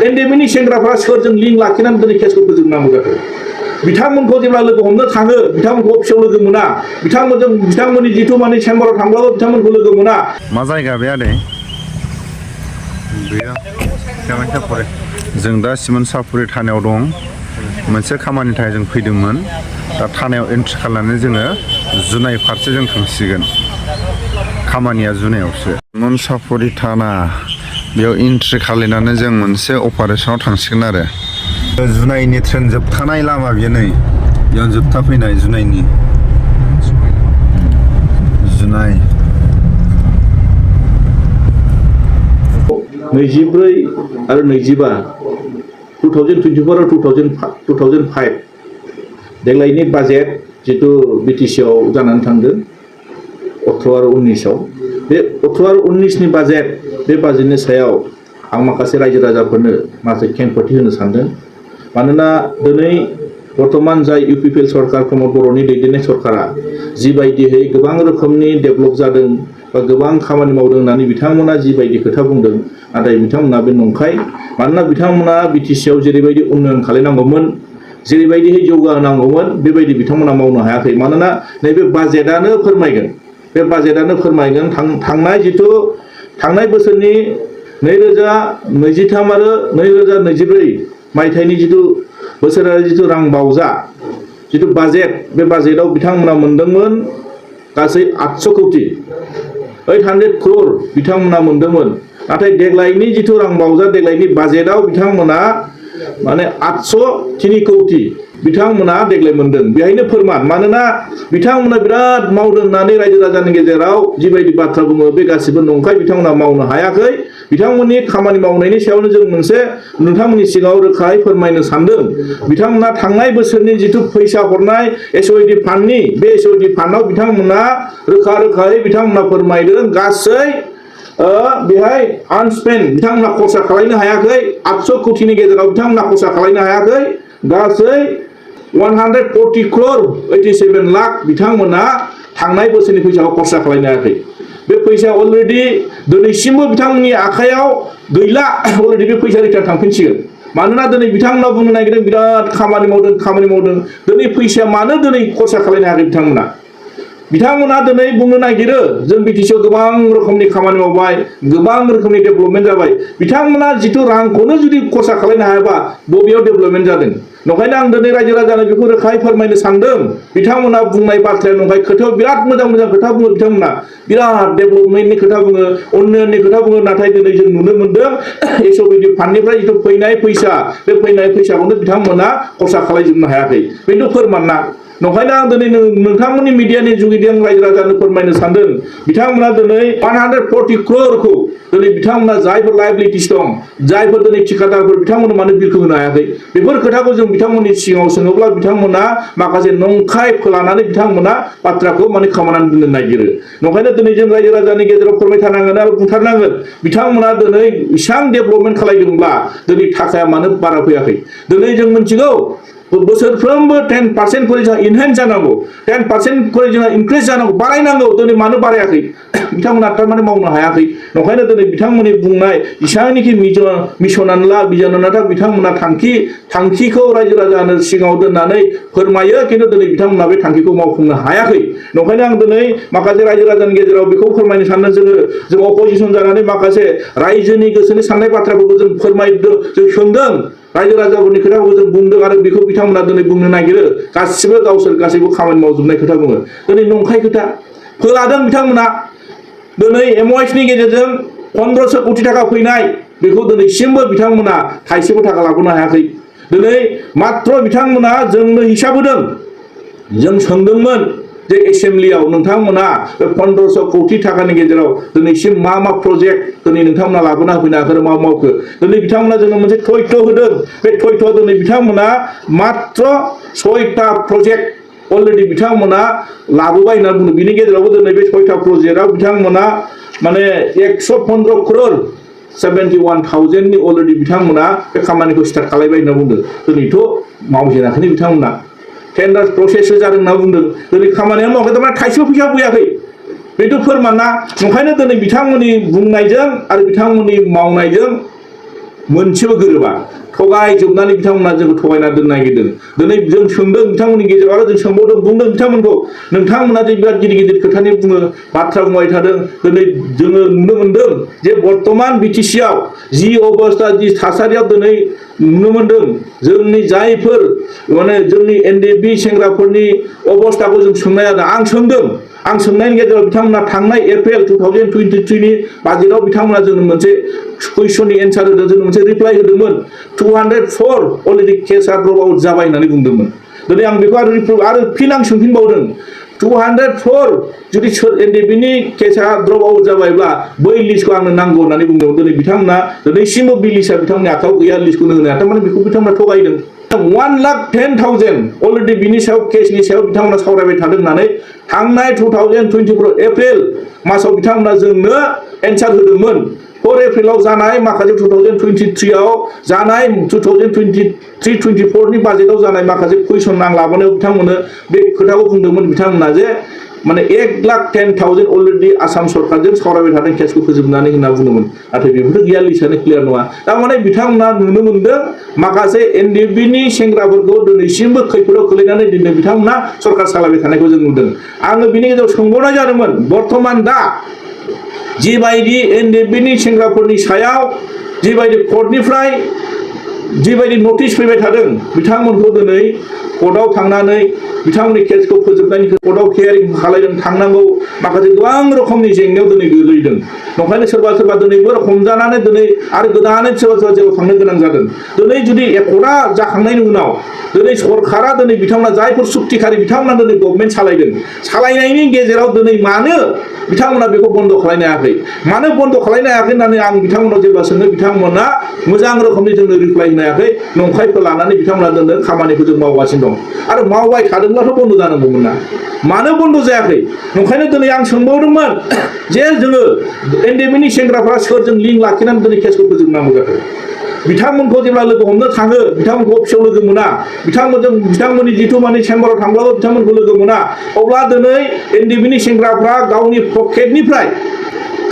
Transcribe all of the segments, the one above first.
एनडेमिनि सेंग्राफ्रा सोरजों लिंक लाखिनानै दिनै केसखौ फोजोबनांगौ जाखो बिथांमोनखौ जेब्ला लोगो हमनो थाङो बिथांमोनखौ अफिसाव लोगो मोना बिथांमोननि जिथु माने चेम्बाराव थांब्लाबो बिथांमोनखौ लोगो मोना मा जायगा बे आदै बेयो साफुरि जों दा सिमोन साफुरि थानायाव दं मोनसे खामानिनि थाखाय जों फैदोंमोन दा थानायाव एन्ट्रि खालामनानै जोङो जुनाय फारसे जों थांसिगोन खामानिया जुनायावसो सिमोन साफुरि थाना बेयाव एन्ट्रि खालामनानै जों मोनसे अपारेशनाव थांसिगोन आरो जुनायनि ट्रेन जोबथानाय लामा बेयो नै बेयाव जोबथा फैनाय जुनायनि जुनाय 24 आरो 25 2024 आरो 2005 देग्लायनि बाजेट जितु बिटिसि आव जानानै थांदों 18 आरो 19 आव बे 18 आरो 19 नि बाजेट बे बाजेटनि सायाव आं माखासे रायजो राजाफोरनो माखासे खेंफोरथि होनो सानदों मानोना दिनै बर्तमान जाय इउपिपिएल सरकार प्रमद बर'नि दैदेननाय सरकारा जिबायदियै गोबां रोखोमनि डेभेलप जादों बा गोबां खामानि मावदों होननानै बिथांमोना जिबायदि खोथा बुंदों नाथाय बिथांमोना बे नंखाय मानोना बिथांमोना बिटिसि आव जेरैबायदि उन्नयन खालामनांगौमोन जेरैबायदियै जौगाहोनांगौमोन बेबायदि बिथांमोना मावनो हायाखै मानोना नैबे बाजेटआनो फोरमायगोन बे बाजेटआनो फोरमायगोन थांनाय बोसोरनि 2023 आरो 2024 मायथाइनि जितु बोसोरारि जितु रां बावजा जितु बाजेट बे बाजेटआव बिथांमोना मोनदोंमोन गासै 800 कोटी 800 crore बिथांमोना मोनदोंमोन नाथाय देग्लायनि जितु रां बावजा देग्लायनि बाजेटआव बिथांमोना माने 803 कोटी बिथांमोना देग्लाय मोनदों बेहायनो फोरमान मानोना बिथांमोना बिराद मावदों होननानै रायजो राजानि गेजेराव जिबायदि बाथ्रा बुङो बे गासिबो नंखाय बिथांमोना मावनो हायाखै बिथांमोननि खामानि मावनायनि सायावनो जों मोनसे नोंथांमोननि सिगाङाव रोखायै फोरमायनो सानदों बिथांमोना थांनाय बोसोरनि जितु फैसा हरनाय एसओइडि फान्डनि बे एसओइडि फान्डआव बिथांमोना रोखायै बिथांमोना फोरमायदों गासै बेहाय आनस्पेन्ड बिथांमोना खरसा खालामनो हायाखै 800 कोटीनि गेजेराव बिथांमोना खरसा खालामनो हायाखै गासै 140 crore 87 लाख बिथांमोना थांनाय बोसोरनि फैसाखौ खरसा खालामनो हायाखै बे फैसा अलरेडि दिनैसिमबो बिथांमोननि आखायाव गैला अलरेडि बे फैसा रिटार्न थांफिनसिगोन मानोना दिनै बिथांमोना बुंनो नागिरदों बिराद खामानि मावदों दिनै फैसाया मानो दिनै खरसा खालामनो हायाखै बिथांमोना दिनै बुंनो नागिरो जों बिटिसिआव गोबां रोखोमनि खामानि मावबाय गोबां रोखोमनि डेभेलपमेन्ट जाबाय बिथांमोना जितु रांखौनो जुदि खरसा खालामनो हायाबा बबेयाव डेभेलपमेन्ट जादों नंखायनो आं दिनै रायजो राजानो बेखौ रोखायै फोरमायनो सानदों बिथांमोना बुंनाय बाथ्राया नंखाय खोथायाव बिराद मोजां खोथा बुङो बिथांमोना बिराद डेभेलपमेन्टनि खोथा बुङो उन्नयननि खोथा बुङो नाथाय दिनै जों नुनो मोनदों एसओइडि फान्डनिफ्राय जितु फैनाय फैसा बे फैनाय फैसाखौनो बिथांमोना खरसा खालामजोबनो हायाखै बेनो फोरमान ना नंखायनो आं दिनै नोंथांमोननि मिडियानि जुगिदि आं रायजो राजानो फोरमायनो सानदों बिथांमोना दिनै 140 crore दिनै बिथांमोना जायफोर लायबिलिटिस दं जायफोर दिनै ठिकादारफोर बिथांमोना मानो बिलखौ होनो हायाखै बेफोर खोथाखौ जों बिथांमोननि सिगाङाव सोङोब्ला बिथांमोना माखासे नंखाय फोलानानै बिथांमोना बाथ्राखौ माने खोमानानै दोननो नागिरो नंखायनो दिनै जों रायजो राजानि गेजेराव फोरमायथारनांगोन आरो बुंथारनांगोन बिथांमोना दिनै इसां डेभेलपमेन्ट खालामदोंब्ला दिनै थाखाया मानो बारा फैयाखै दिनै जों मिथिगौ बोसोरफ्रोमबो 10% खरि जोंहा इनहेन्स जानांगौ 10% खरि जोंहा इनक्रिज जानांगौ बारायनांगौ दिनै मानो बारायाखै बिथांमोना थारमाने मावनो हायाखै नंखायनो दिनै बिथांमोननि बुंनाय इसांनिखि मिशनानो ला बिजनानो ला बिथांमोना थांखिखौ रायजो राजानो सिगाङाव दोननानै फोरमायो खिन्थु दिनै बिथांमोना बे थांखिखौ मावफुंनो हायाखै नंखायनो आं दिनै माखासे रायजो राजानि गेजेराव बेखौ फोरमायनो सानदों जों अपोजिसन जानानै माखासे रायजोनि गोसोनि साननाय बाथ्राफोरखौ जों फोरमायदों जों सोंदों रायजो राजाफोरनि खोथाखौ जों बुंदों आरो बेखौ बिथांमोना दिनै बुंनो नागिरो गासैबो खामानि मावजोबनाय खोथा बुङो दिनै नंखाय खोथा फोलादों बिथांमोना दिनै एमओएसनि गेजेरजों 1500 कोटी थाखा फैनाय बेखौ दिनैसिमबो बिथांमोना थाइसेबो थाखा लाबोनो हायाखै दिनै मात्र बिथांमोना जोंनो हिसाब होदों जों सोंदोंमोन जे एसेम्बलियाव नोंथांमोना 1500 कोटी थाखानि गेजेराव दिनैसिम मा प्रजेक्ट दिनै नोंथांमोना लाबोना होफैनो हाखो मा मावखो दिनै बिथांमोना जोंनो मोनसे थयथ होदों बे थयथआव दिनै बिथांमोना मात्र 6टा प्रजेक्ट अलरेडि बिथांमोना लाबोबाय होनना बुंदों बिनि गेजेरावबो दिनै बे 6टा प्रजेक्टआव बिथांमोना माने 115 crore 71,000 नि अलरेडि बिथांमोना बे खामानिखौ स्टार्ट खालामबाय होनना बुंदों दिनैथ' मावजेनाखैनो बिथांमोना टेन्डार प्रसेस जादों होनना बुंदों दिनै खामानिया मावाखै थारमाने थाइसेबो फैसा फैयाखै बेथ' फोरमान ना नंखायनो दिनै बिथांमोननि बुंनायजों आरो बिथांमोननि मावनायजों मोनसेबो गोरोबा थगायजोबनानै बिथांमोना जोंखौ थगायना दोननो नागिरदों दिनै जों सोंदों बिथांमोननि गेजेराव आरो जों सोंबावदों बुंदों बिथांमोनखौ नोंथांमोना जे बिराद गिदिर गिदिर खोथानि बुङो बाथ्रा बुंबाय थादों दिनै जोङो नुनो मोनदों जे बर्तमान बिटिसिआव जि अबस्था जि थासारियाव दिनै नुनो मोनदों जोंनि जायफोर माने जोंनि एनडिएफबि सेंग्राफोरनि अबस्थाखौ जों सोंनाय जादों आं सोंनायनि गेजेराव बिथांमोना थांनाय एप्रिल 2023 नि बाजेटआव बिथांमोना जोंनो मोनसे कुइसननि एन्सार होदों जोंनो मोनसे रिप्लाइ होदोंमोन 204 अलरेडि केसआ ड्रप आउट जाबाय होननानै बुंदोंमोन दिनै आं बेखौ आरो फिन आं सोंफिनबावदों 204 जुदि एनडिएफबिनि केसआ ड्रप आउट जाबायब्ला बै लिस्टखौ आंनो नांगौ होननानै बुंदोंमोन दिनै बिथांमोना दिनैसिमबो बे लिस्टआ बिथांमोननि आखायाव गैया लिस्टखौनो होनो हाया थारमाने बेखौ बिथांमोना थगायदों 1,10,000 अलरेडि बिनि सायाव केसनि सायाव बिथांमोना सावरायबाय थादों होननानै थांनाय 2024 एप्रिल मासाव बिथांमोना जोंनो एन्सार होदोंमोन 4 एप्रिलाव जानाय माखासे 2023 आव जानाय 2023-24 नि बाजेटआव जानाय माखासे कुइसन आं लाबोनायाव बिथांमोननो बे खोथाखौ बुंदोंमोन बिथांमोना जे माने 1,10,000 अलरेडि आसाम सरकारजों सावरायबाय थादों केसखौ फोजोबनानै होनना बुंदोंमोन नाथाय बेफोर गैया लिस्टआनो क्लियार नङा थारमाने बिथांमोना नुनो मोनदों माखासे एनडिएफबिनि सेंग्राफोरखौ दिनैसिमबो खैफोदाव खोलैनानै दिनै बिथांमोना सरकार सालायबाय थानायखौ जों नुदों आङो बिनि गेजेराव सोंबावनाय जादोंमोन बर्तमान दा जिबायदि एनडिएफबिनि सेंग्राफोरनि सायाव जिबायदि कर्टनिफ्राय जिबायदि नटिस फैबाय थादों बिथांमोनखौ दिनै कर्टआव थांनानै बिथांमोननि केसखौ फोजोबनायनि कर्टआव हियारिं खालामदों थांनांगौ माखासे गोबां रोखोमनि जेंनायाव दिनै गोग्लैदों नंखायनो सोरबा दिनैबो हमजानानै दिनै आरो गोदानै सोरबा जेराव थांनो गोनां जादों दिनै जुदि एकर्टआ जाखांनायनि उनाव दिनै सरकारा दिनै बिथांमोना जायफोर सुक्तिखारि बिथांमोना दिनै गभर्नमेन्ट सालायनायनि गेजेराव दिनै मानो बिथांमोना बेखौ बन्द खालामनो हायाखै मानो बन्द खालामनो हायाखै होननानै आं बिथांमोनाव जेब्ला सोङो बिथांमोना मोजां रोखोमनि जोंनो रिप्लाइ होनो हायाखै नंखायखौ लानानै बिथांमोना दिनै खामानिखौ जों मावगासिनो दं आरो मावबाय थादोंब्लाथ' बन्द जानांगौमोन ना मानो बन्द जायाखै ओंखायनो दिनै आं सोंबावदोंमोन जे जोङो एनडिएफबिनि सेंग्राफ्रा सोरजों लिंक लाखिनानै दिनै केसखौ फोजोबनांगौ जाखो बिथांमोनखौ जेब्ला लोगो हमनो थाङो बिथांमोनखौ अफिसाव लोगो मोना बिथांमोननि जिथु माने चेम्बाराव थांब्लाबो बिथांमोनखौ लोगो मोना अब्ला दिनै एनडिएफबिनि सेंग्राफ्रा गावनि पकेटनिफ्राय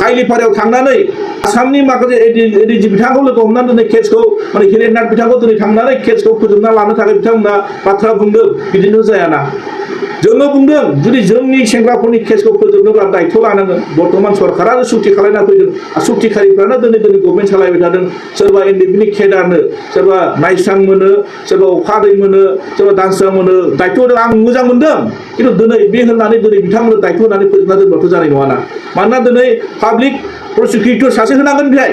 काइलिपारायाव थांनानै आसामनि माखासे एडिजि बिथांखौ लोगो हमनानै दिनै केसखौ माने हिरेननाथ बिथांखौ दिनै थांनानै केसखौ फोजोबना लानो थाखाय बिथांमोना बाथ्रा बुंदों बिदिनो जायाना जोङो बुंदों जुदि जोंनि सेंग्राफोरनि केसखौ फोजोबनोब्ला दायथ' लानांगोन बर्तमान सरकारानो सुक्ति खालामना फैदों सुक्तिखारिफ्रानो दिनै गभर्नमेन्ट सालायबाय थादों सोरबा एनडिएफबिनि केडारनो सोरबा नायस्रां मोनो सोरबा अखादै मोनो सोरबा दानस्रां मोनो दायथ' होदों आं मोजां मोनदों खिन्थु दिनै बे होननानै दिनै बिथांमोननो दायथ' होनानै फोजोबना दोनबाथ' जानाय नङाना मानोना दिनै पाब्लिक प्रसिकिउटर सासे होनांगोन बेहाय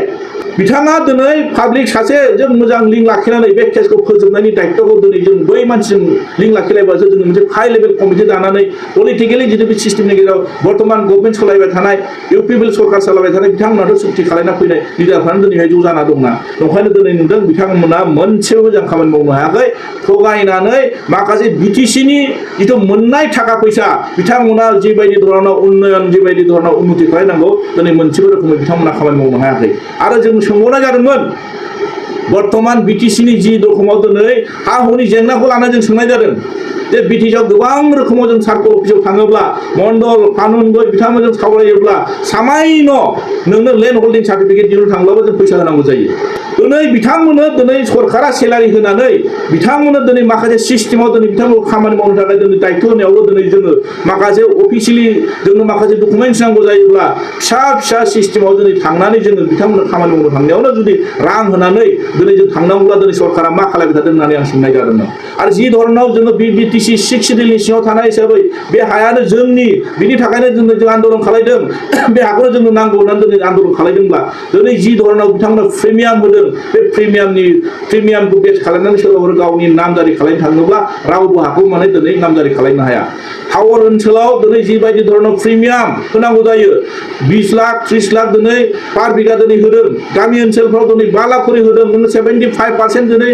बिथाङा दिनै पाब्लिक सासे जों मोजां लिंक लाखिनानै बे केसखौ फोजोबनायनि दायित्वखौ दिनै जों बै मानसिजों लिंक लाखिलायबासो जोङो मोनसे हाइ लेभेल कमिटि दानानै पलिटिकेलि जितु बे सिस्टेमनि गेजेराव बर्तमान गभर्नमेन्ट सालायबाय थानाय इउपिपिएल सरकार सालायबाय थानाय बिथांमोनाथ' सुक्ति खालामना फैनाय लिडारफ्रानो दिनैहाय ज' जाना दंना ओंखायनो दिनै नुदों बिथांमोना मोनसेबो मोजां खामानि मावनो हायाखै थगायनानै माखासे बिटिसिनि जिथु मोननाय थाखा फैसा बिथांमोना जिबायदि धरनाव उन्नयन जिबायदि धरनाव उन्नति खालामनांगौ दिनै मोनसेबो रोखोमै बिथांमोना खामानि मावनो हायाखै आरो जों सोंबावनाय जादोंमोन बर्तमान बिटिसिनि जि रोखोमाव दिनै हा हुनि जेंनाखौ लानानै जों सोंनाय जादों जे बिटिसिआव गोबां रोखोमाव जों सार्कल अफिसाव थाङोब्ला मण्डल कानुन गय बिथांमोनजों सावरायोब्ला सामायन' नोंनो लेन्ड हल्डिं सार्टिफिकेट दिहुननो थांब्लाबो जों फैसा होनांगौ जायो दिनै बिथांमोननो दिनै सरकारा सेलारि होनानै बिथांमोननो दिनै माखासे सिस्टेमाव दिनै बिथांमोनखौ खामानि मावनो थाखाय दिनै दायित्व होनायावबो दिनै जोङो माखासे अफिसियेलि जोंनो माखासे डकुमेन्टस नांगौ जायोब्ला फिसा सिस्टेमाव दिनै थांनानै जोङो बिथांमोननो खामानि मावनो थांनायावनो जुदि रां होनानै दिनै जों थांनांगौब्ला दिनै सरकारा मा खालामबाय थादों होननानै आं सोंनाय जादोंमोन आरो जि धरनाव जोङो बिटिसि 6 सिडिउलनि सिङाव थानाय हिसाबै बे हायानो जोंनि बिनि थाखायनो जों आन्दलन खालामदों बे हाखौनो जोंनो नांगौ होननानै दिनै आन्दलन खालामदोंब्ला दिनै जि धरनाव बिथांमोना प्रिमियाम होदों बे प्रिमियामखौ बेस खालामनानै सोरबाफोर गावनि नामजारि खालामनो थाङोब्ला रावबो हाखौ माने दिनै नामजारि खालामनो हाया टाउन ओनसोलाव दिनै जिबायदि धरनाव प्रिमियाम होनांगौ जायो 20 लाख 30 लाख दिनै पार बिघा दिनै होदों गामि ओनसोलफ्राव दिनै 5 लाख खरि होदों नोङो 75% दिनै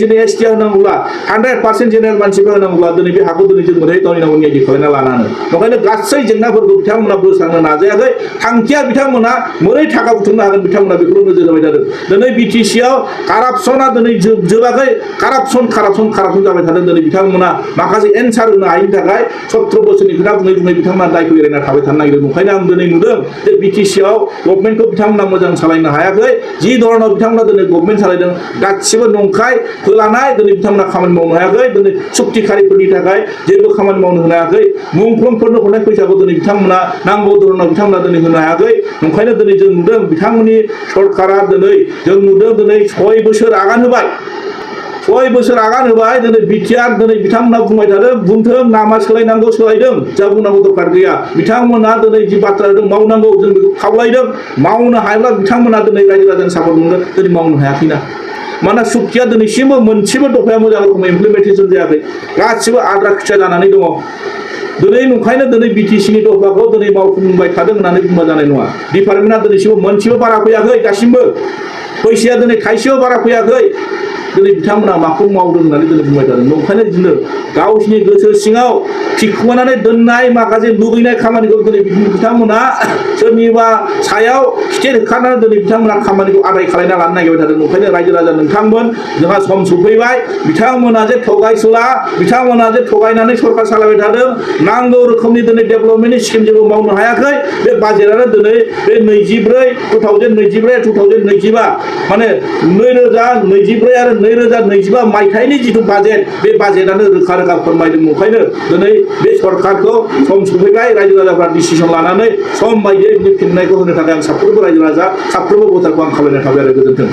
जोंनि एसटिआ होनांगौब्ला 100% जेनेरेल मानसिफ्रा होनांगौब्ला दिनै बे हाखौ दिनै जों मोनहै गावनि नांगौ नियति खालामना लानानै ओंखायनो गासै जेंनाफोरखौ बिथांमोना बोस्रांनो नाजायाखै थांखिया बिथांमोना मोरै थाखा बुथुमनो हागोन बिथांमोना बेखौल' नोजोर होबाय थादों दिनै बिटिसिआव कारापसना दिनै जोबाखै कारापसन जाबाय थादों दिनै बिथांमोना माखासे एन्सार होनो हायिनि थाखाय 17 बोसोरनि खोथा बुङै बिथांमोना दायखौ एरायना थाबाय थानो नागिरदों ओंखायनो आं दिनै नुदों जे बिटिसिआव गभर्नमेन्टखौ बिथांमोना मोजां सालायनो हायाखै जि धरनाव बिथांमोना दिनै गभर्नमेन्ट सालायदों गासिबो नंखाय फोलानाय दिनै बिथांमोना खामानि मावनो हायाखै दिनै सुक्तिखारिफोरनि थाखाय जेबो खामानि मावनो होनो हायाखै मुंख्लंफोरनो हरनाय फैसाखौ दिनै बिथांमोना नांगौ धरनाव बिथांमोना दिनै होनो हायाखै ओंखायनो दिनै जों नुदों बिथांमोननि सरकारा दिनै जों नुदों दिनै 6 बोसोर आगान होबाय 6 बोसोर आगान होबाय दिनै बिटिआर दिनै बिथांमोना बुंबाय थादों बुंथों नामा सोलायनांगौ सोलायदों जा बुंनांगौ दरखार गैया बिथांमोना दिनै जि बाथ्रा होदों मावनांगौ जों बेखौ खावलायदों मावनो हायोब्ला बिथांमोना दिनै रायजो राजानि सापर्ट मोनगोन दिनै मावनो हायाखैना मानोना सुक्तिया दिनैसिमबो मोनसेबो दफाया मोजां रोखोमै इमप्लिमेन्टेसन जायाखै गासिबो आद्रा खिथिया जानानै दङ दिनै नंखायनो दिनै बिटिसिनि दफाखौ दिनै मावफुंबाय थादों होननानै बुंबा जानाय नङा डिपार्टमेन्टआ दिनैसिमबो मोनसेबो बारा फैयाखै दासिमबो फैसाया दिनै थाइसेबो बारा फैयाखै दिनै बिथांमोना माखौ मावदों होननानै दिनै बुंबाय थादों ओंखायनो दिनै गावसिनि गोसो सिङाव थिखुमानानै दोननाय माखासे लुबैनाय खामानिखौ दिनै बिथांमोना सोरनिबा सायाव खिथेर होखारनानै दिनै बिथांमोना खामानिखौ आदाय खालायना लानो नागिरबाय थादों ओंखायनो रायजो राजा नोंथांमोन जोंहा सम सफैबाय बिथांमोना जे थगायसुला बिथांमोना जे थगायनानै सरकार सालायबाय थादों नांगौ रोखोमनि दिनै डेभेलपमेन्टनि स्किम जेबो मावनो हायाखै बे बाजेटआनो दिनै बे 2024 माने 2024 आरो 2025 मायथाइनि जिथु बाजेट बे बाजेटआनो रोखा रोखा फोरमायदों ओंखायनो दिनै बे सरकारखौ सम सफैबाय रायजो राजाफ्रा डिसिसन लानानै सम बायदियै फिननायखौ होनो थाखाय आं साफ्रोमबो रायजो राजा साफ्रोमबो भटारखौ आं खावलायनाय थाबाय आरो गोजोन्थों।